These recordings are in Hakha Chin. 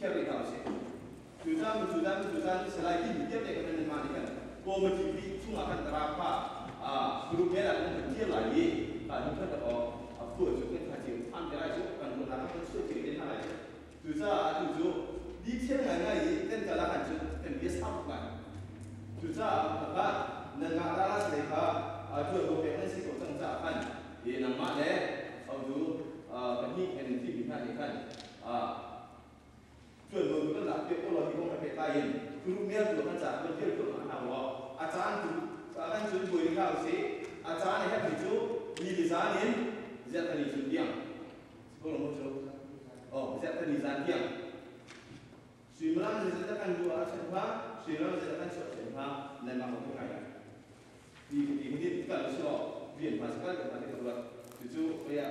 Khiar rih hna usih. Cu caan cu caan cu caan cu si lai timi vialte kan nan mah nih khan committee bi chungah khan tara kha group men ah kan kan tial lai i kha nu khan a fuh cu kan kha cio than te lai cu kan ruahnak kan chuah cio te hna lai cu. Cucaah atu cu detail ngaingai i kan kal ah khan cun kan bia sau tuk lai. Cucaah khakha nan ngah Dallas lei kha ṭuanvo pek nan si ko cang caah khan i nangmah le hotu pahnih he nan thimmi hna nih khan ṭuanvo tu kan lak piak ko law hi kong he pehtlai in group mail tu kan caah kan tial tuah hna u law a caan tu kan cun buai rih hlah usih. A caan a herhmi cu ni le zan in ziarh chun tiang. Zan tiang suimilam zeizat kan duh ah chen hna, suimilam zeizat kan chuah chen hna, nan mah ko ngai lai ti ti hi kal si law rian hma sakal kan hma te ruat cucu kaya.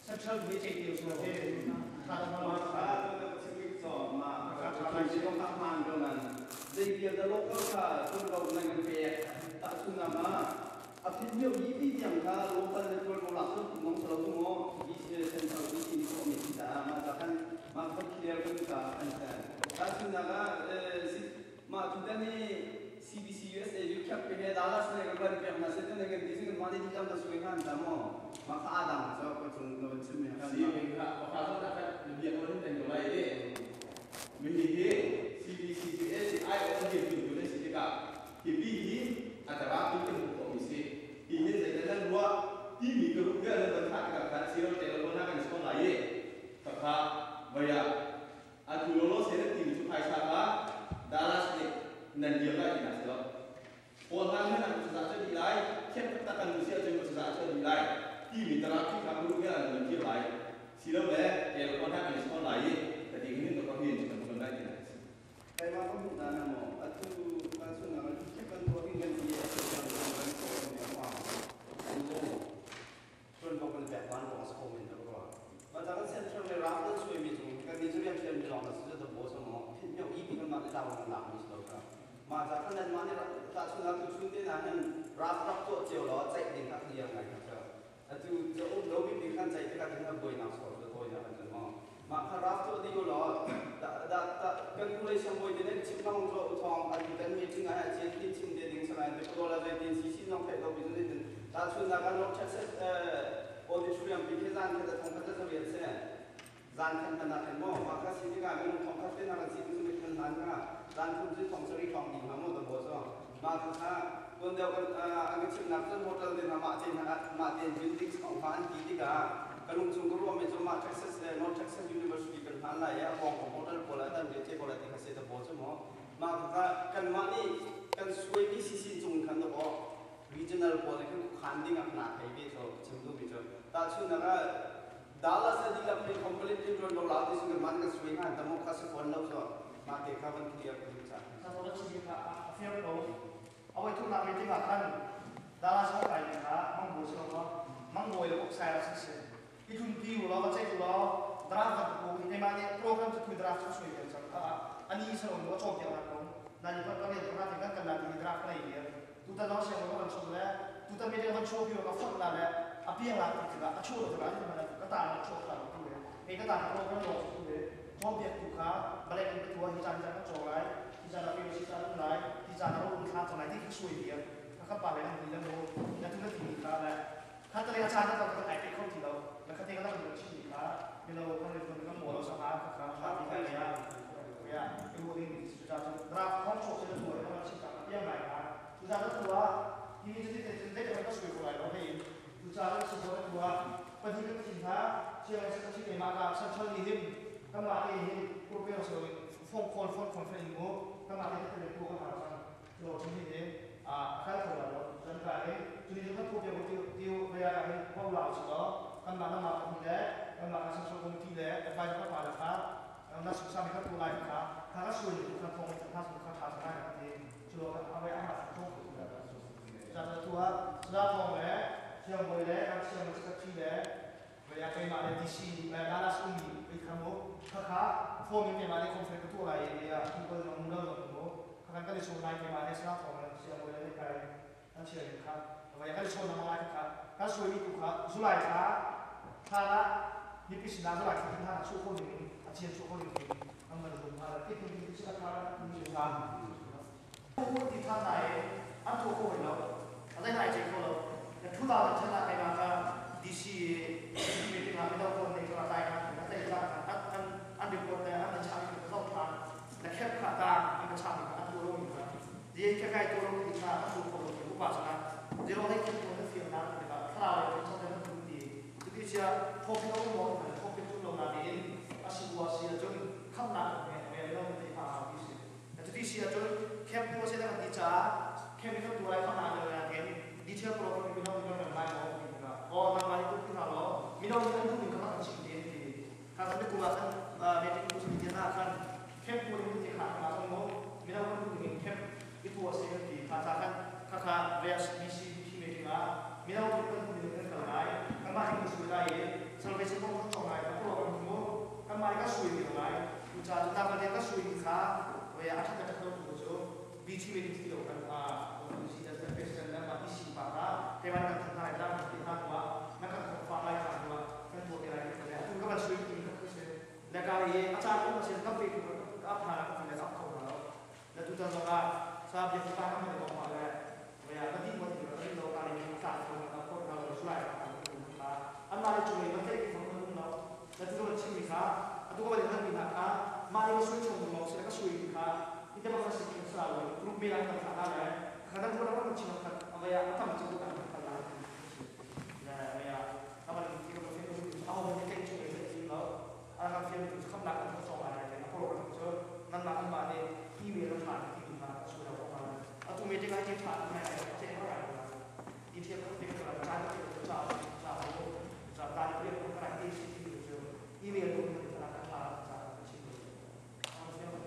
Central vi chạy tiêu số thế khá là ma kha to ka chim so ma ka chi ko ka man ko nan dei bial da local kha tun ko nan kan pe ta chu na ma a phin miu yi pi tiang kha local ne tual ko la su nong salo tu mo bi central bi ni ko mi ta ma ta kan ma ko clear ko ka an ta ta chu na ga si ma tu da ni CBC USA yu khyap pe he Dallas ne kan ban pe na se te ne kan di sing ma de di lam da sui han ta mo ma kha adang cho ko chung no chim me kan si kha pa kha ta kha bia ko hin tan ko lai e mi hi hi CBC US I O hi tu tu ne si ka hi bi hi atara tu kan ko mi si hi hin zai nan ruwa ti mi ka ru ga nan ban tha ka kha si ro te lo na kan son lai e ka kha vaya atu lo lo se ti mi chu phai sa ka Dallas ne nan dia lai ti na se lo pawl han nan chu za cha di lai khem tak tak kan lu sia chu chu za cha di lai ti mi tara ki kha ru ga nan ti lai si lo le te lo na kan son lai e ta ti hin to ka hin chu kan son lai ti na. Kai ma ko na na mo atu ka su na ma ke kan ko king kan ti e kan kan kan ko ni ma mo chun ko kan pe ban ko sa ko min ta ko ma ta kan central le ra kan sui mi chung kan ni chu rian thiam mi long na su ta bo sa mo phin myo i pi kan ma ta wa na mi so ka ma ta kan nan ma ne ta chu na tu chun te na han ra rak to cheu lo chai ding ka clear ngai ka cha atu cho um lo mi pi kan chai te ka tin boi na so to na kan mo ma kha ra to di lo da da ta calculation boi de ne chim long zo thong atu kan meeting a chen tin chim de ding sanai de ko la zai tin si si nong thai lo bi zai tin ta chun na kan not Texas auditorium bi ke zan ke da thong ka ta rian se zan khan ta na khan mo ma kha si ni ka mi thong kha te na kan si tu mi khan han ka zan khum ji thong sari thong ding ha mo da bo so ma kha kha kon deu kan ang chim nak chun hotel de na ma te na ma te building thong kha an ti ti ka kalung chung ko ro me jo ma Texas North Texas University kan han la ya bong ko hotel ko la tan de te ko la ti kha se da bo so mo ma kha kan ma ni kan suai bi si si chung khan do bo regional ko le kan khan ding ak na thai be cho chim du bi cho ta chu na ga Dallas adi la pre completely ro lo la ti su man ka suai han ta mo kha se phone lo so ma te kha ban clear ko cha. sa so chi kha a fier ko awai thu na meeting a khan Dallas ho kai kha mang bo so ko mang bo le ok sai ra se i thun pi u lo ka chai lo draft kan ko i ma ne program chu draft chu sui kan chang kha ani sa lo chom piang na ko na ni pa ka ne na ti kan kan na ti draft nei ye tu ta no siang ko kan chom le tu ta meeting kan chu pi ka fot la le a piang la ti ka a chu lo ka ni ma ka ta na chu kha tu le e ka ta program lo tu le chom piak tu kha balai kan tu hi chan chan ka chong lai ti chan a pi si chan lai ti chan a ro kha chong lai ti khi sui bi ka kha pa le ni le mo na tu na ti ni kha le kha ta le a chan ta ka ai pe khom ti lo na kha te ka na ka chi ni kha ni lo kan le kan mo lo sa ha kha kha kha ti ka ya ya e wo ni ni su cha chu draft khom chu se tu na chi ka piang mai kha tu cha tu wa ni ni ti te te ka sui ko lai lo hei tu cha la su ko tu wa pa thi ka thin ha chiang sa chi ma ka sa chal ni him ka ma te hin ko pe so phone call phone conference mo ka ma te te ko ka ha sa lo chi ni ne a kha tho la lo chan ka he chu ni ka ko pe ko ti ti ko ya he ko la chi lo kan ma na ma ka ni le kan ma ka sa so committee le advice ka pa la kha na su sa mi ka tu lai kha kha ka su ni kha thong kha su kha tha sa ka ti chu lo ka awe a ma thong ko la cha ta tu ha sa thong le chiang boi le kan chiang ka chi le เวลาไปมาเลยดีซีลาลาสุมีไปคำโมข้าข้าโฟมไปมาเลยคอนเฟรนซ์ตัวอะไรเนี่ยทุกคนลงเรื่องลงโมข้ากันก็เลยชวนนายไปมาเลยสนับสนุนเชียร์บอยเลยไป An chia ning kha vai kan chawn na ngai kha kan suai tu kha July thla thla la nipi sinah July thla hna chu kho ning a chian chu kho ning an man rum ha la ti ti ti sa kha ni sa ti tha nai an thu ko lo a zai nai che ko lo na thu la chan na kai ma ka DC meeting ha mi do ko nei ka tai na na tai la an an an report na an cha mi ko zo tha na khep kha ta an cha mi an tu ro mi ka di ka kai tu ro mi kha an tu ko lo ki upa sana zero nei khep ko na fiam na ti ka thla le cha na tu ti tu ti chia thok lo mo na thok tu lo na din asu wa si chun kham na me me lo ti pa ha ti si na tu ti si chun khep tu se na ti cha khep ni tu lai kham na le na tin detail program mi no mi no lai mo ti ka o na ma ni tu ti na lo mi no ni tu ni ka ma chi ti ti ka sa ku ma kan meeting tu si ti na kan khep tu ni ti kha ma mo mi no tu ni khep i tu se ti kha cha kan kha kha res BC meeting a mi no tu kan ni kan kal lai kan ma ni su lai salvation ko chong lai ka program mo kan ma ka sui ni lai tu cha tu na ka le ka sui kha we a tha ka tha tu chu BC meeting ti lo kan a si da president na ma isi pa ka te man kan tha lai da ti ha wa na kan fa lai kha wa kan tu te lai ka le tu ka ba sui ti ka se la ka ye a cha ko se ka pe ka pha na ka le ka ko na la tu ta ga sa bi ta ka ma ko ma le we a ka ti mo ti ka lo ka ni ka ko ka ko na lo su lai ka ka an ma le chu me ma te ki ko no la tu ko chi mi kha a tu ko ba le na mi na ka ma le sui chung lo se ka sui kha ite ba ka si ki sa lo group me la ka tha na le ka na ko na ko chi na ka avaya atam chu ka ka la la ya ka ba ni ki ko fe ko a ho ni ke chu le ti lo a ka fe tu kham la ka so ma le na ko ko chu nan ma an ma ne email tha ti ma ka su la ko ma a tu me te ka ti tha na che ma ra di the ko te ka cha te ko cha cha ko cha ta ni ko ka ti si ti chu email ko ni ta ka tha cha chi ko a fe ko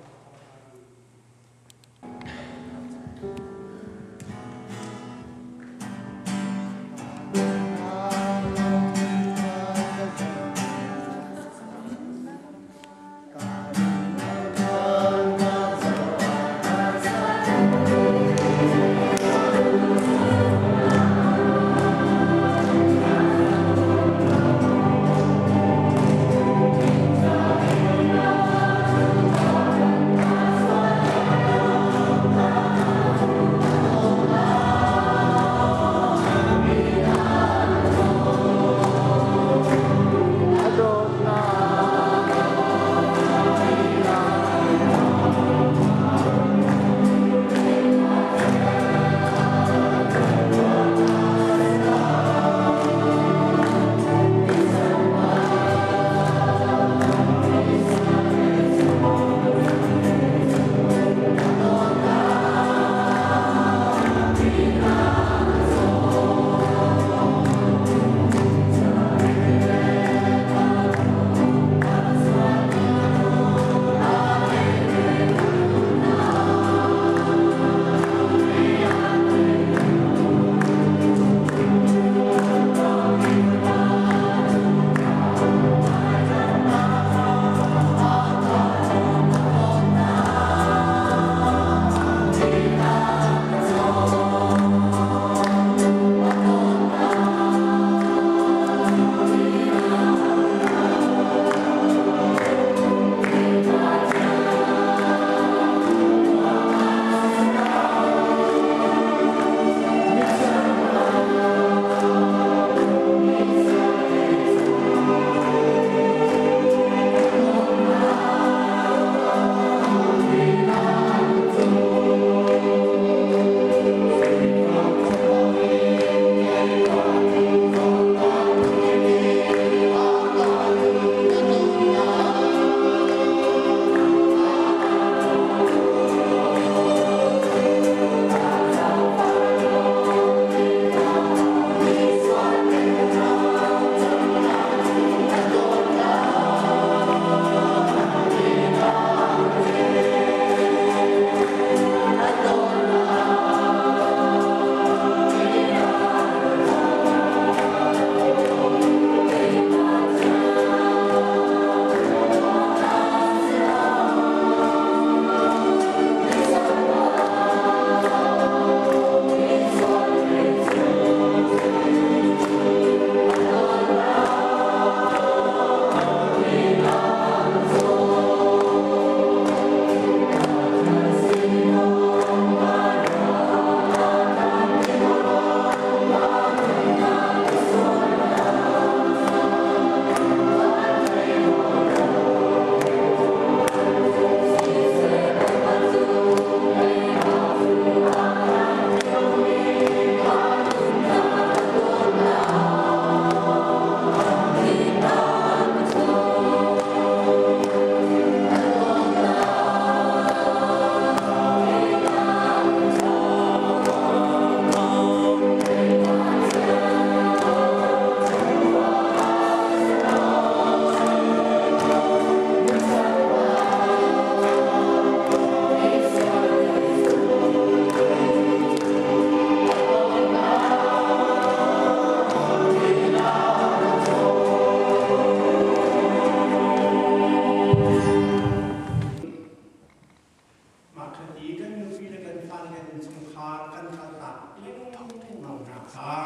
Kan nupi le kan fale kan innchungkhar kan kaltak lengmang hna kha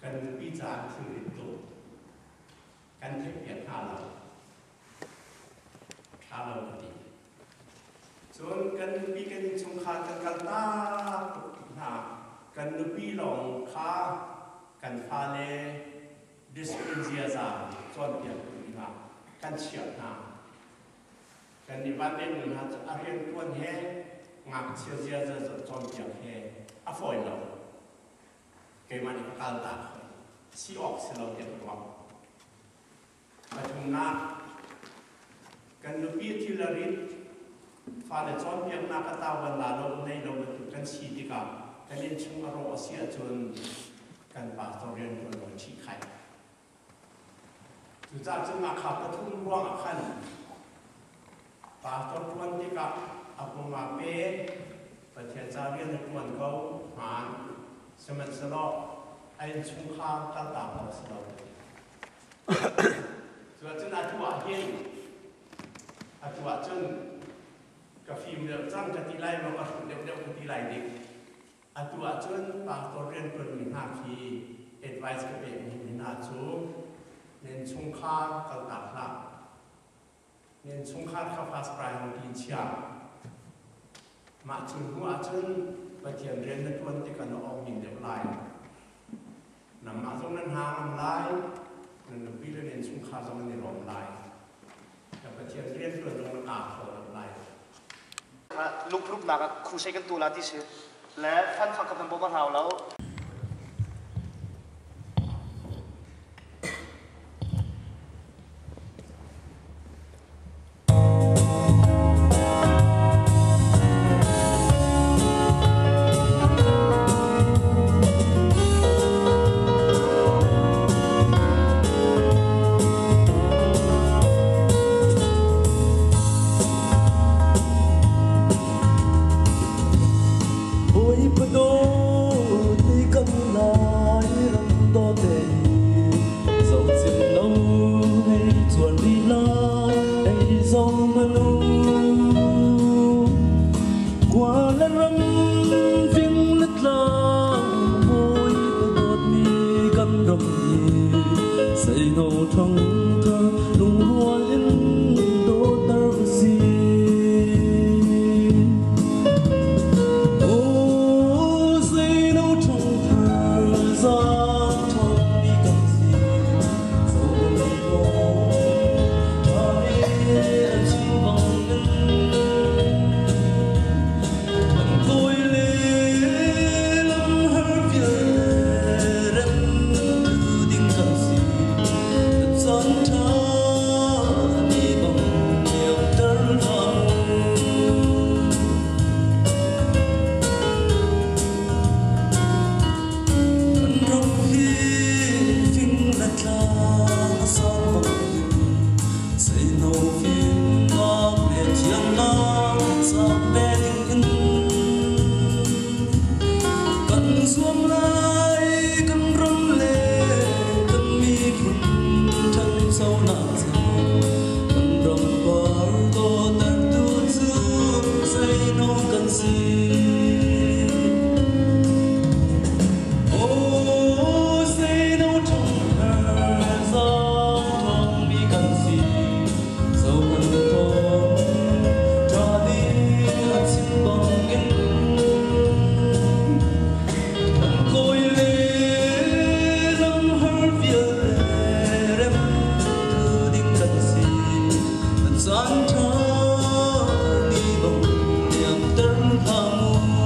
kan nupi caah thilrit tuk kan theihpiak hna lo. Ṭha lo ka ti. Cun kan nupi kan innchungkhar kan kaltak tuk tik hna kan nupi lawng kha kan fale discipline ziaza cawnpiaktu dingah kan chiah hna. Kan i vanneihmi hna cu a rianṭuan he ngakchia ziaza cawnpiak he a fawi lo. Keimah nih ka kaltak hoi. Si awk si lo tiah ka ruah. Pathumnak, kan nupi thil a rit, fale cawnpiaknak a tawan la lo, nei lo bantuk kan si tikah kan innchung a rawh a si ahcun kan pastor rianṭuan lo ṭhih khai. Cucaah cun mah kha pathum ruangah khan pastor ṭuan tikah a pum aa pe, Pathian ca rian a ṭuan ko, hmaan. Sihmanhsehlaw a innchungkhar kaltak awk a si lo. Cuahcun atu ah hin atu ahcun ka fim deuh cang ka ti lai maw ka hruh deuhdeuh ka ti lai dik. Atu ahcun pastor rianṭuanmi hna khi advice ka pekmi hna cu nan chungkhar kaltak hlah. Nan chungkhar kha first priority in chia. Mah cu hnu ahcun Pathian rian na ṭuan tikah na awngmin deuh lai. Nangmah zong nan hna ngam lai, nan nupi le nan chungkhar zong an i lawm lai. Na Pathian rianṭuan zong na kaa kho deuh lai. Lungphrupnak ah crusade kan tu la ti si le fan fang kan bawm a hau lo. Bawipa dawt i kan lai ram dawte zohcim lo hei cuan rih lai ei zong manu khua le ram fing le tlang Bawipa dawtmi kan ram hi seino ṭhang thar lungrual in dawter usih. Aw seino ṭhang thar zaang ṭhangmi kan si zohmi kong ṭha e a chim bangin kan kawi le lam har vialte rem ding kan si caan ṭha ni bang niamter hlah mu. Kan ram hi fing le tlang a sang bangin seino fimnak le thiamnak caak ve dingin kan zuam lai. Kan ram le kan miphun ṭhanchonak caah kan ram par dawtertu cu seino kan si. Aw seino ṭhangthar zaang ṭhawngmi kan si zohhmanh thawng ṭha nih a chim bangin kan kawi le lam har vialte rem tu ding kan si kan caan ṭha ni bang liamter hlah mu.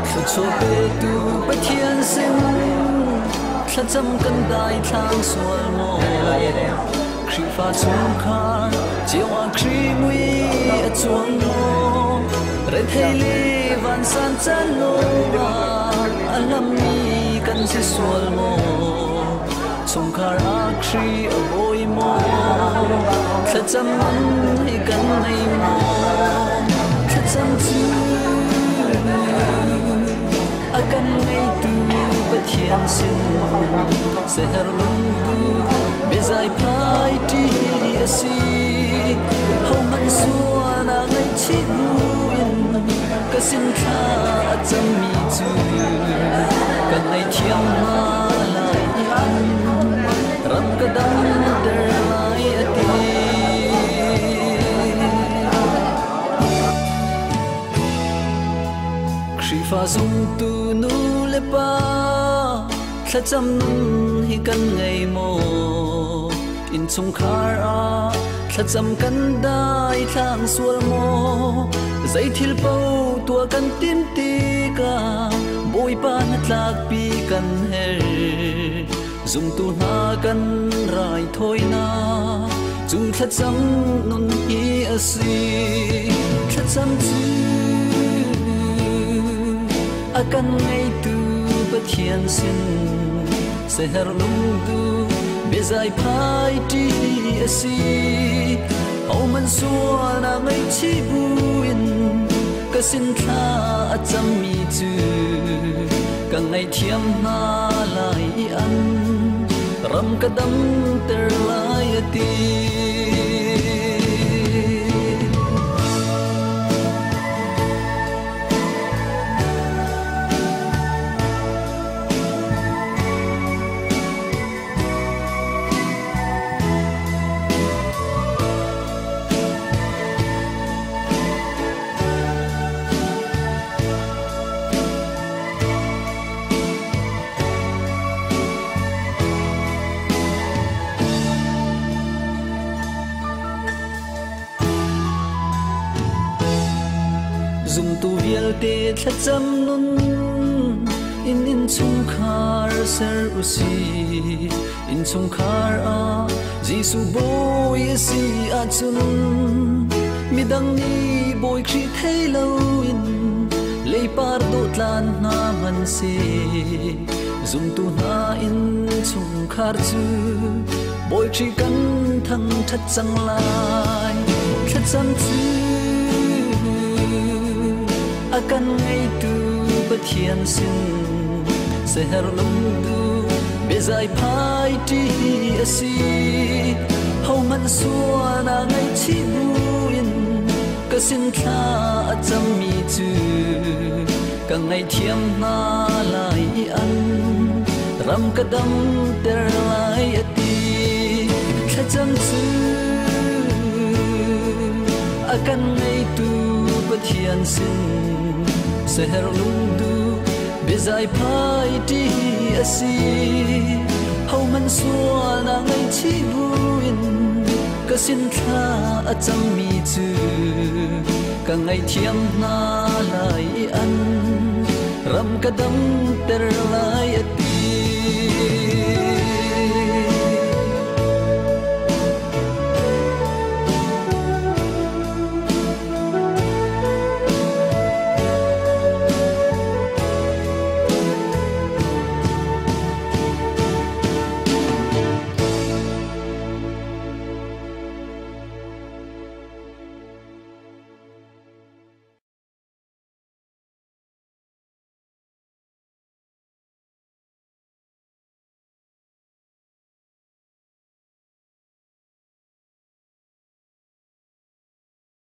Thluachuah petu Pathian sin thlacam kan daithlang sual maw? Khrihfa chungkhar cio ah Khrih mui a cuang maw? Rethei le vansan caan lawngah a hlammi kan si sual maw? Chungkhar ah Khrih a bawi maw? Thlacam hi kan nei maw? Thlacam cu a kan ngeitu Pathian sin seher lungtu biazai phai ṭi a si. Hohmanh sual ah ngaihchih buin ka sin thla a cammi cu ka ngaihthiam hna lai i an ram ka damter lai a ti. Khrihfa zumtu nu le pa thlacam nun hi kan ngei maw? Innchungkhar ah thlacam kan dai thlang sual maw? Zeithil paoh tuah kan tim tikah Bawipa hnatlakpi kan herh. Zumtu hna kan raithawinak cu thlacam nun hi a si. Thlacam cu a kan ngeitu Pathian sin seher lungdu biazai phai ṭi a si. Hohmanh sual a ngaihchih buin ka sin thla a cammi cu ka ngaihthiam hna lai i an ram ka damter lai a ti. Zumtu vialte thlacam nun in innchungkhar ser usih. Innchungkhar ah Jesuh bawi a si ahcun midang nih Bawi Khrih thei loin leipar dawhtlan hna hmanhseh zumtu hna innchungkhar cu Bawi Khrih kan thangṭhat cang lai. Thlacam cu a kan ngeitu Pathian sin seher lungdu biazai phai ṭi a si. Hohmanh sual ah ngaihchih buin ka sin thla a cammi cu ka ngaihthiam hna lai i an ram ka damter lai a ti. Thlacam cu a kan ngeitu Pathian sin seher lungdu biazai phai ṭi a si. Hohmanh sual ah ngaihchih buin ka sin thla a cammi cu ka ngaihthiam hna lai i an ram ka damter lai a ti.